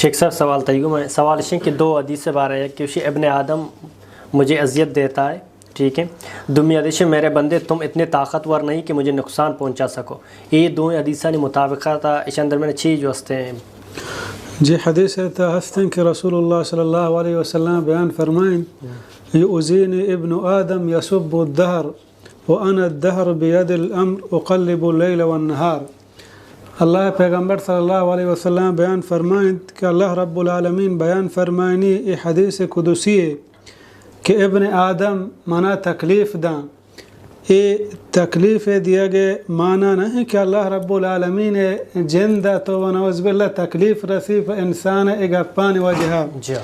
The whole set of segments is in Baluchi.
شیخ صاحب، سوال تئی گوں۔ سوال اش انت کہ دو حدیث بارے، یک کہ ابن آدم مجھے اذیت دیتا ہے، ٹھیک ہے، دومی حدیث ہے، میرے بندے تم اتنے طاقتور نہیں کہ مجھے نقصان پہنچا سکو۔ اے دوئیں حدیثانی مطابقت ءَ اش اندر من چی جو ہستے ہیں؟ جی، حدیث ءِ تہا ہستیں کہ رسول اللہ صلی اللہ علیہ وسلم بیان فرمائیں، یؤذینی ابن آدم یسب الدہر وانا الدہر بید الامر اقلب اللیل والنہار۔ اللہ ءِ پیغمبر صلی اللہ علیہ وسلم بیان فرمائیں کہ اللہ رب العالمین بیان فرمائنی، اے حدیث قدسی ہے کہ ابن آدم منا تکلیف داں۔ اے تکلیف ءِ دیگ ءِ معنی نہ انت کہ اللہ رب العالمین ءِ جند ءَ تو و نعوذ باللہ تکلیف رسی پہ انسان ءِ اے گپانی وجہ ءَ۔ جی۔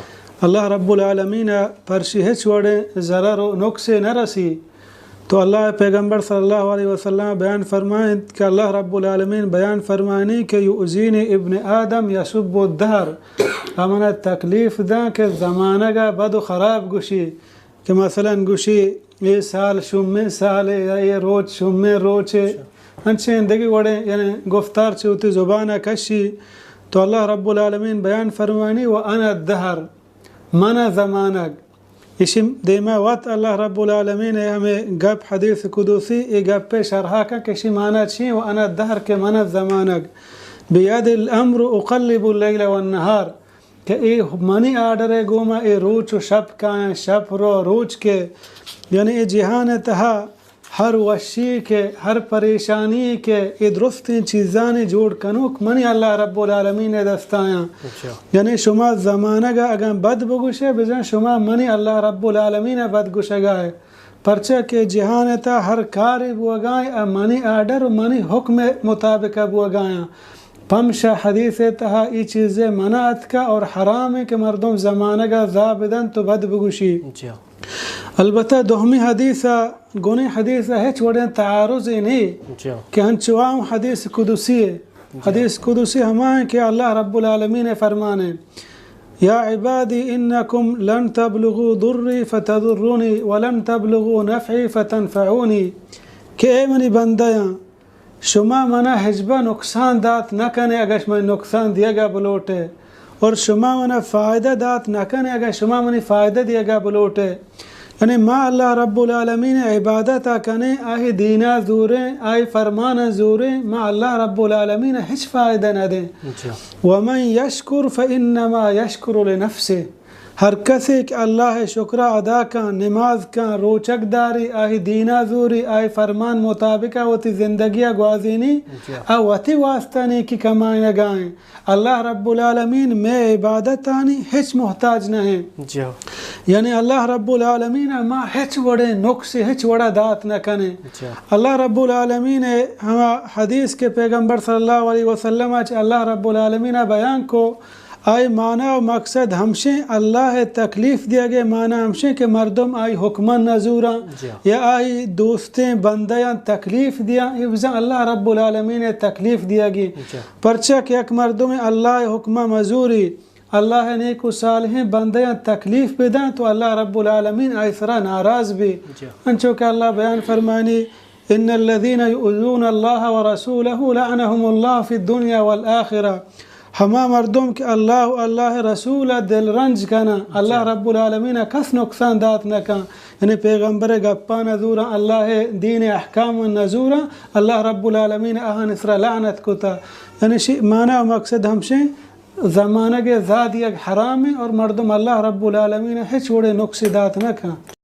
اللہ رب العالمین ءَ پرشی ہچ وڑیں ضرر و نقصے نہ رسی۔ تو اللہ ءِ پیغمبر صلی اللہ علیہ وسلم بیان فرمائیں کہ اللہ رب العالمین بیان فرمائنی کہ یؤذینی ابن آدم یسب الدہر، آ منا تکلیف داں کہ زمانگ ءَ بد و خراب گوشی۔ کہ مثلاً گوشی، اے سال شومیں سالے یا اے روچ شومیں روچے، انچیں دگہ وڑیں یعنی گفتار چہ وتی زبان ءَ کشی، تو اللہ رب العالمین بیان فرمانی، وانا الدہر، من زمانگ۔ ایشی دیما وت اللہ رب العالمین ءِ ہمے گپ حدیث قدسی، اے گپ ءِ شرحا کن کہ ایشی معنی چی، وانا الدہر کہ من زمانگ، بید الامر اقلب اللیل والنہار، کہ اے منی آرڈر ءِ گوما اے روچ و شپ کایاں، شپ رو روچ کے، یعنی اے جہان ءِ تہا ہر وشی کہ، ہر پریشانی کہ، اے درستیں چیزانی جوڑ کنوک منی اللہ رب العالمین ءِ دستایاں۔ اچھا۔ یعنی شما زمانگ ءَ اگاں بد بگوشے، بزاں شما منی اللہ رب العالمین ءَ بد گوشگا ئے۔ پرچا کہ جہان ءِ تہا ہر کارے بوگا ایں، آ منی آرڈر و منی حکم ءِ مطابق ءَ بوگا ایں۔ پمشا حدیث ءِ تہا اے چیزے منع اتکا اور حرام ہے کہ مردم زمانگ ءَ زا بدنت و بد بگوشی۔ جی۔ البتہ دومی حدیث ءَ گوں اے حدیث ءَ ہچ وڑیں تعارضے نیں۔ جی۔ کہ انچو آ حدیث قدسی ہے۔ جی۔ حدیث قدسی ہما ہے کہ اللہ رب العالمین ءِ فرمان ہے، یا عبادی انکم لن تبلغوا ضری فتضرونی ولن تبلغوا نفعی فتنفعونی، کہ اے منی بندیاں، شما منا ہچبر نقصان دات نہ کنے اگہ شما نقصان دیگا بلوٹے، اور شما منا فائدہ دات نہ کنے اگہ شما منی فائدہ دیگا بلوٹے۔ یعنی ما اللہ رب العالمین ءِ عبادت ءَ کنیں، آئی دینا زوریں، آئی فرمان ءَ زوریں، ما اللہ رب العالمین ءَ ہچ فائدہ نہ دیں۔ جی۔ ومن یشکر فانما یشکر لنفسه، ہر کسے کہ اللہ ءِ شکر ءَ ادا کن، نماز کن، روچگ داری، آئی دینا زوری، آئی فرمان مطابق ءَ وتی زندگی ءَ گوازینی، جی۔ آ وتی واسطہ نیکی کمائینگا ایں۔ اللہ رب العالمین مئے عبادتانی ہچ محتاج نہ ایں۔ جی۔ یعنی اللہ رب العالمین ءَ ما ہچ وڑیں نقصے ہچ وڑا دات نہ کنیں۔ جی۔ اللہ رب العالمین ءِ ہما حدیث کہ پیغمبر صلی اللہ علیہ وسلم ءَ چہ اللہ رب العالمین ءَ بیان کو، آئی معنی و مقصد ہمشیں، اللہ ءِ تکلیف دیگ ءِ معنی ہمشیں کہ مردم آئی حکماں نہ زوراں، جی۔ یا آئی دوستیں بندیاں تکلیف دیاں، اے بزاں اللہ رب العالمین ءِ تکلیف دیگی۔ جی۔ پرچا کہ یک مردمے اللہ ءِ حکماں مزوری، اللہ ءِ نیک و صالحیں بندیاں تکلیف بداں تو اللہ رب العالمین آئی سرا ناراض بی۔ جی۔ انچو کہ اللہ بیان فرمانی، ان الذين يؤذون الله ورسوله لعنهم الله في الدنيا والآخرة۔ ہما مردم کہ اللہ و اللہ ءِ رسول ءَ دل رنج کناں، اللہ، جی، رب العالمین ءَ کس نقصان دات نہ کن۔ یعنی پیغمبر ءِ گپاں نہ زوراں، اللہ ءِ دین ءِ احکام نہ زوراں، اللہ رب العالمین ءَ آہانی سرا لعنت کتا۔ یعنی شی معنی و مقصد ہمشیں، زمانگ ءِ زا دیگ حرام ایں اور مردم اللہ رب العالمین ءَ ہچ وڑیں نقصے دات نہ کن۔